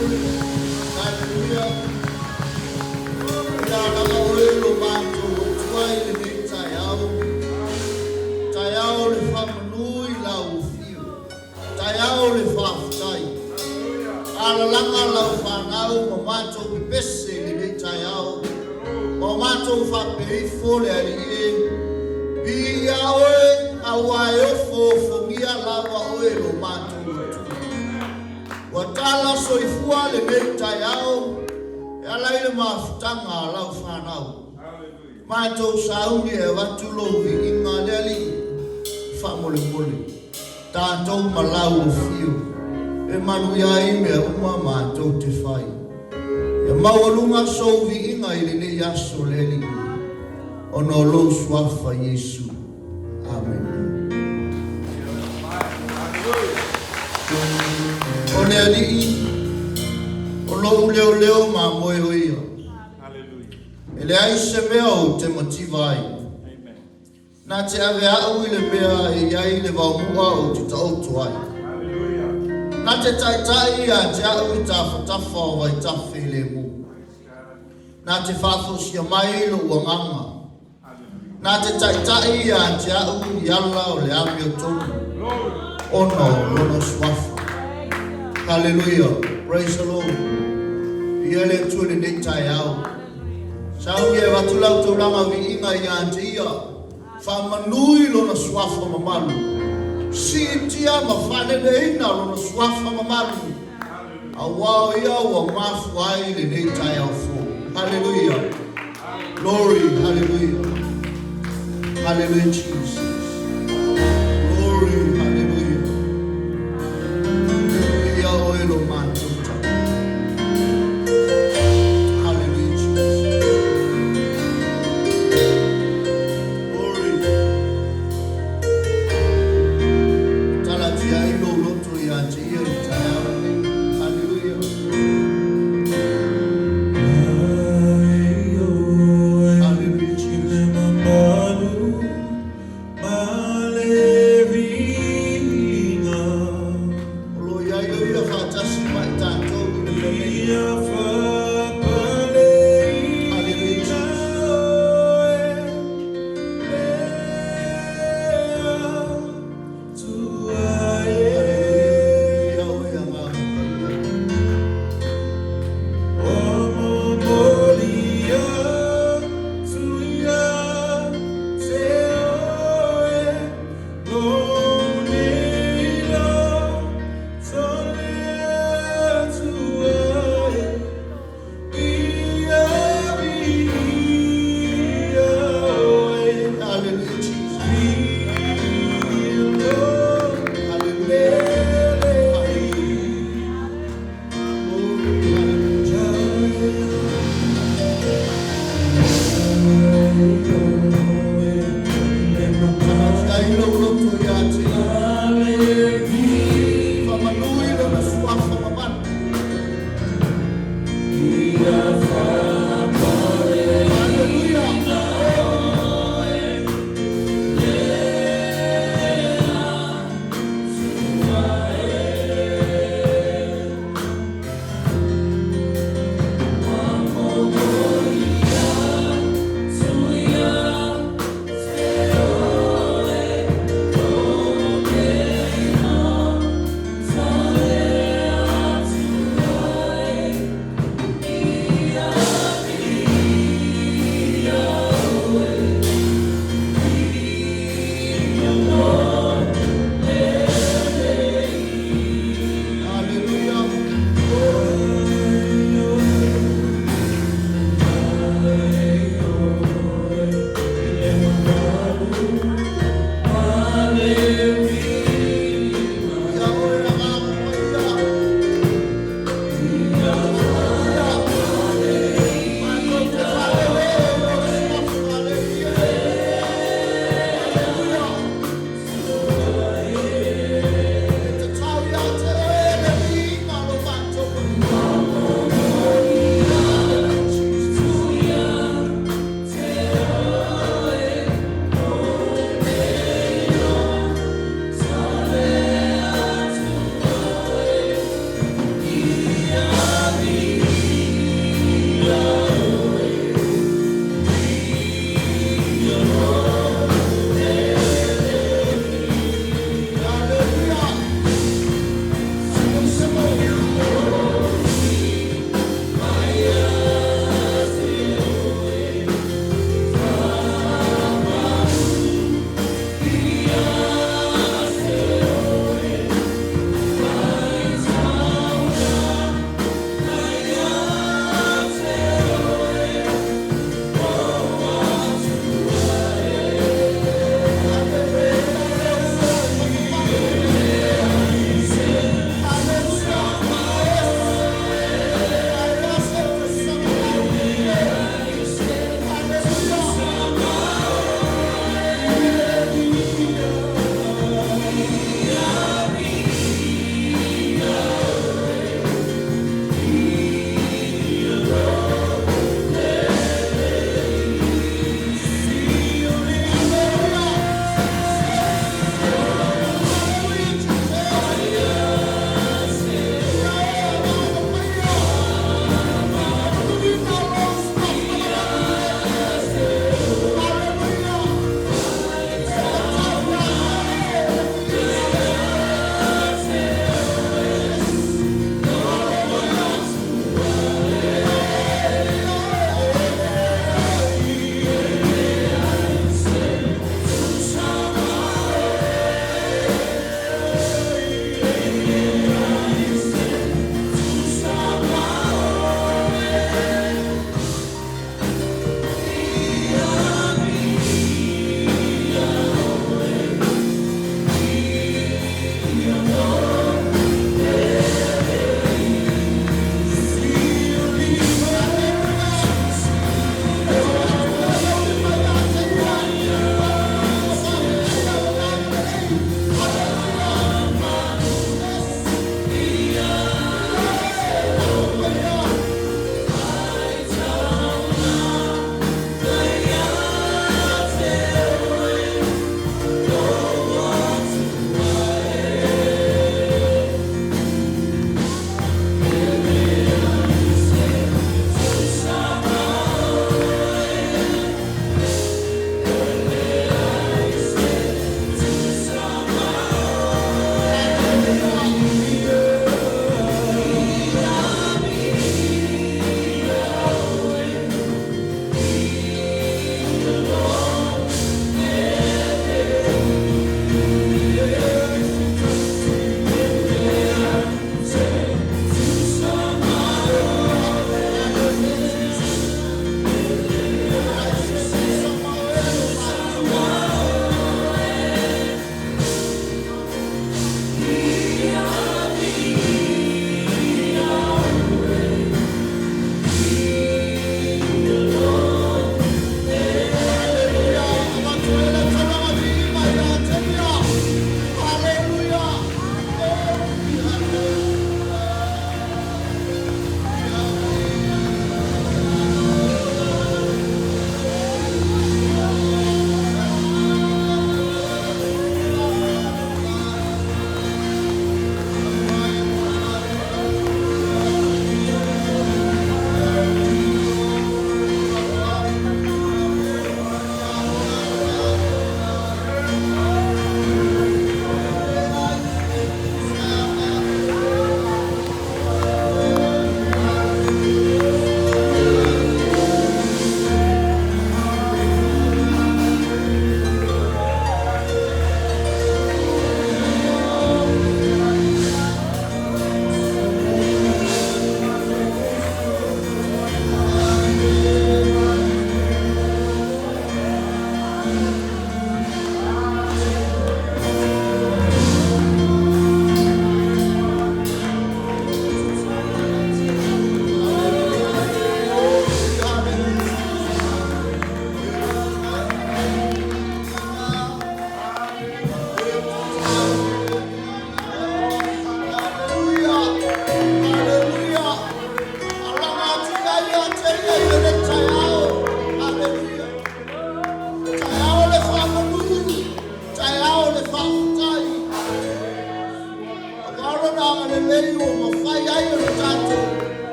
Hallelujah. Ia lava oe lo matou Atua i lenei taeao. Taeao le faamanu i lau afio. Taeao le faafetai. Alalaga lau fanau ma matou pepese i lenei taeao. Ma o matou faapeifo le alii e. Viia oe, aua e ofoofogia lava oe lo matou Atua. Ua tala soifua lenei taeao e ala i le mafutaga a lau fanau. Matou sauni e avatu lou viiga le alii faamolemole. Tatou ma lau afio e manuia ai mea uma matou te fai. Ia maualuga sou viiga i lenei aso le alii, ona o lou suafa Iesu. Amene. O le alii o lou leoleo mamoe o ia. E leai se mea ou te mativa ai. Na te ave au i le mea e i ai le vaomua ou te taoto ai. Na te taitai ia te au i tafatafa o vaitafe lemu. Na te faafosia mai lou agaga. Na te taitai ia te au i ala o le amiotonu, ona o lona suafa. Hallelujah. Praise the Lord. Ia le Atua i lenei taeao. Sauni e avatu lau taulaga viiga ia te ia. Faamanu i lona suafa mamalu. Siitia ma faaleleiina lona suafa mamalu. Aua o ia ua mafua ai lenei taeao fou. Hallelujah. Glory, hallelujah. Hallelujah, Jesus. Glory, hallelujah. Ia oe lo matou tau. Hallelujah, Jesus. Glory. Talatia ai lou loto ia te ia i le taeao lenei. Hallelujah. Hallelujah, Jesus.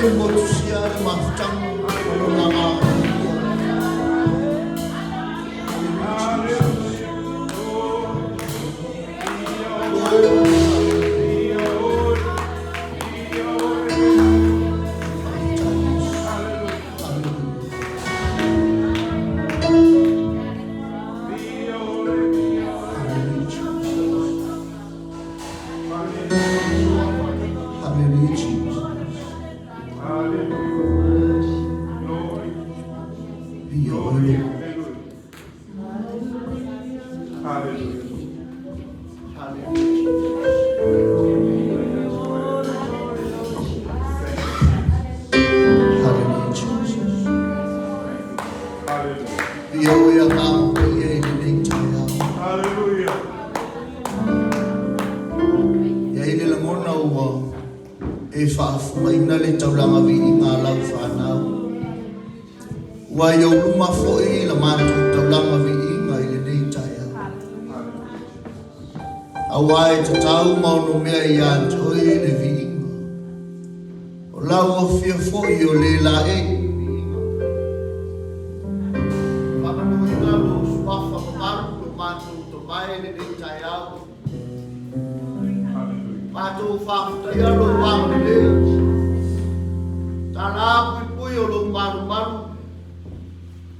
le motusia le mafutaga ma Lona Agaga Paia. Hallelujah, Jesus. Be your Lord. Hallelujah, Jesus. Ia oe agaga paia i lenei taeao. E i ai le lagona ua e faafugaina le taulaga viiga a lau fanau. Ua i ou luma foi la matou taulaga viiga i lenei taeao. Aua e tatau ma onomea ia te oe le viiga. O lau afio foi o le laei le viiga. Faamanuina lou suafa mamalu lo matou tamae i lenei taeao. Matou faafetaia lou agalelei. Tala puipui o lou malumalu.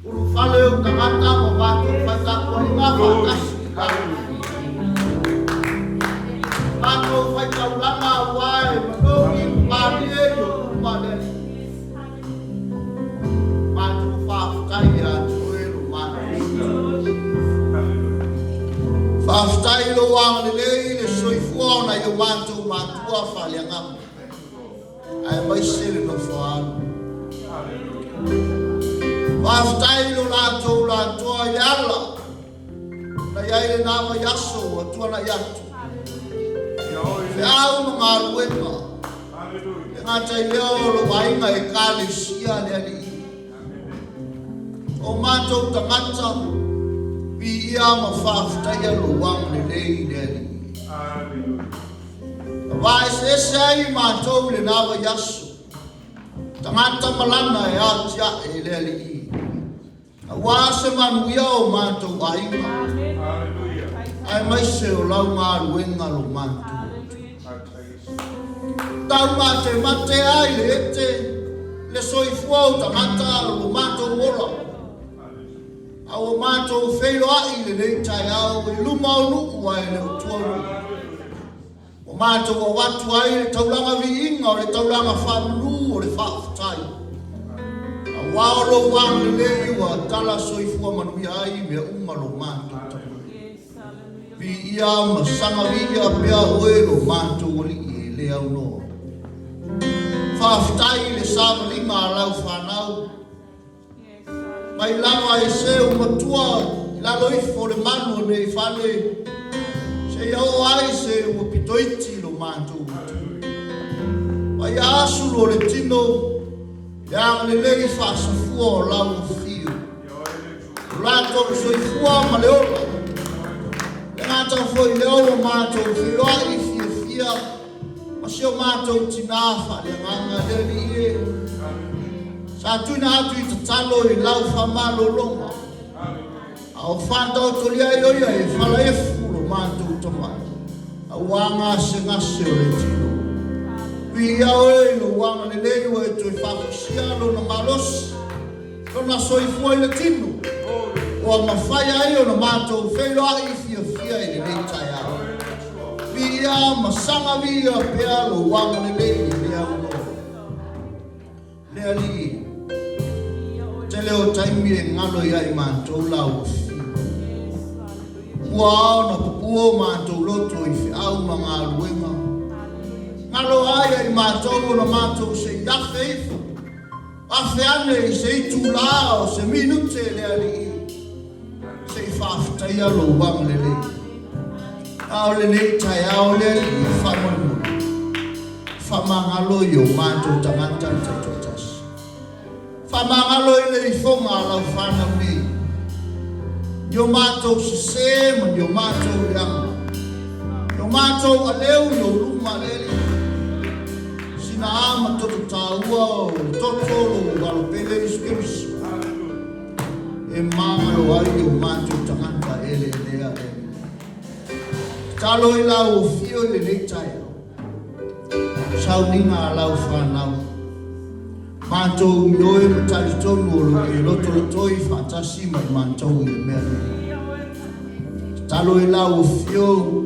Ulufale ou tagata ma matou faitapuaiga faatasi i lalo. Matou faitaulaga aua e manogi ma malie i ou luma le Alii. Matou faafetai ia te oe lo matou. Faafetai i lou agalelei i le soifua o nai o matou matua faaleagaga, aemaise le nofo a alo. Faafetai i lo latou latoa i le ala na i ai lena vaiaso ua tuanai atu. Feau ma galuega, e gata i lea o lou aiga Ekalesia le Alii. O matou tagata, viia ma faafetaia lou agalelei i le Alii. Na vaeseese ai matou i lena vaiaso, tagata malana e atiae le Alii. Aua se manuia o matou aiga, aemaise o lau galuega lo matou. Tau matemate ai le ete le soifua o tagata lo matou ola. A ua matou feiloai i lenei taeao i luma o nuu ae le o tua o nuu. Ua matou avatu ai le taulaga viiga o le taulaga faamanu o le faafetai. Aua o lou agalelei ua tala soifua manuia ai mea uma lo matou taumafai. Viia ma saga viia pea oe lo matou Alii e le aunoa. Faafetai i le savaliga a lau fanau. Mai lava i se u matua i lalo ifo o le malu o nei fale, seia oo ai se ua pitoiti lo matou matua. Mai a asulu o le tino, le agalelei faasafua o lau afio. O latou soifua ma le ola. Le gata foi lea ua matou feiloai fiafia ma si o matou tinā faaleagaga le Alii e. Sa tuuina atu i tatalo i lau faamalologa, a o faataotolia ai o ia e falaefu lo matou tamai, aua gasegase o le tino. Viia oe i lou agalelei ua e toe faafoisia lona malosi, lona soifua i le tino, ua mafai ai ona matou feiloai fiafia i lenei taeao. Viia ma saga viia pea lou agalelei i le aunoa. Le Alii, tele o taimi e galo ia i matou lau afio. Ua ao ona pupuo matou loto i feau ma galuega. Galo ai ia i matou ona matou se i afe ifo, afe ane i se itulā o se minute le Alii, se i faafetaia lou agalelei. A o lenei taeao le Alii, faamolemole, faamagalo i o matou tagata taitoatasi. Faamagalo i le ifoga a lau fanau nei, i o matou sese ma ni o matou leaga, i o matou aleu i ou luma, le Alii. Tinā ma toto tāua o le toto o lou Alo pele Iesu Keriso. E magalo ai o matou tagata eleelea le Alii. Tatalo i lau afio i lenei taeao, sauniga a lau fanau. Matou ioe ma talitonu o lo o e lotolotoi faatasi ma i matou i le mea nei. Tatalo i lau afio